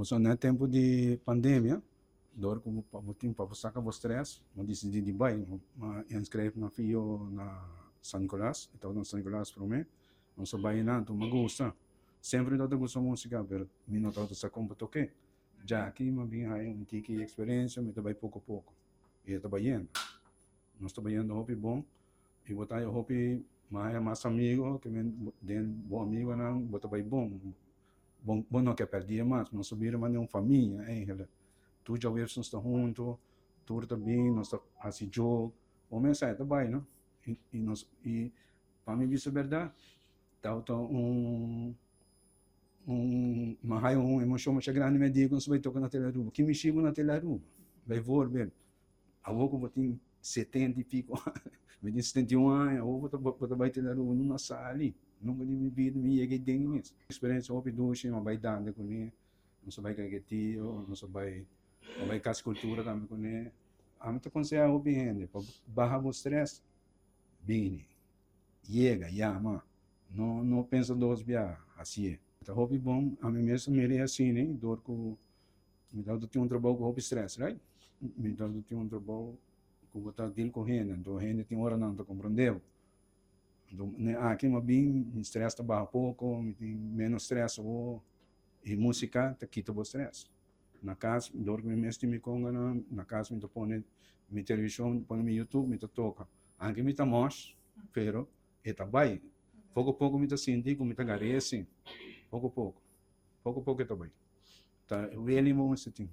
Bo na tempo di pandemia, door cu bo tin pa saca bo stress, mi a dicidi di bay, mi inscribi na FIO na San Nicolas, e tabata na San Nicolas prome, nos a bay nan, mi gusta. Semper mi tabata gusta musica, pero mi no tabata sa con pa toke. Djaki mi a bin haya un tiki experiencia, mi ta bay poco poco. Y e ta bayendo. Nos ta bayendo hopi bon. Y bo ta haya hopi, mi a haya mas amigo, ke men den bo amigonan bo ta bay bon. Bo bo no ke perdi mas. Nos a bira manera un famia eigenlijk. Tur djaweps nos ta hunto, tur ta bin, nos ta haci joke. Bo mes sa e ta bay, no? Y nos y pa mi bisa berdad, tabata un un mi a haya un emocion masha grandi mi a dia cu nos a bay toca na Tele Aruba. Ki mishi bo na Tele Aruba? Bijvoorbeeld, awor cu bo tin 70 y pico mi tin 71 aña, awor bo ta bay Tele Aruba, no a sali. Nunca den mi bida mi yega den mes. Experiencia hopi dushi, mi a bay dande cune, nos a bay Kaiquetio, nos a bay, a bay Cas Cultura tambe cune. Ami ta aconseha hopi hende pa baha bo stress, bini, yega, yama, no no pensa dos biaha, haci'e. Ta hopi bon, ami mes a mira asina, door cu mi tabata tin un trabou cu hopi stress, right? Mi tabata tin un trabou cu bo ta deal cu hende, anto hende tin ora nan ta comprende bo. Anto aki mi a bin, mi stress ta baha poco, mi tin menos stress awor, y musica ta kita bo stress. Na cas, door cu mi mes tin mi conganan, na cas mi ta pone mi television, pone mi YouTube, mi ta toca. Aunke mi ta mosh, pero e ta bay. Poco poco mi ta sinti cu mi ta gar'e asina. Poco poco. Poco poco e ta bay. Ta really bon esei tin.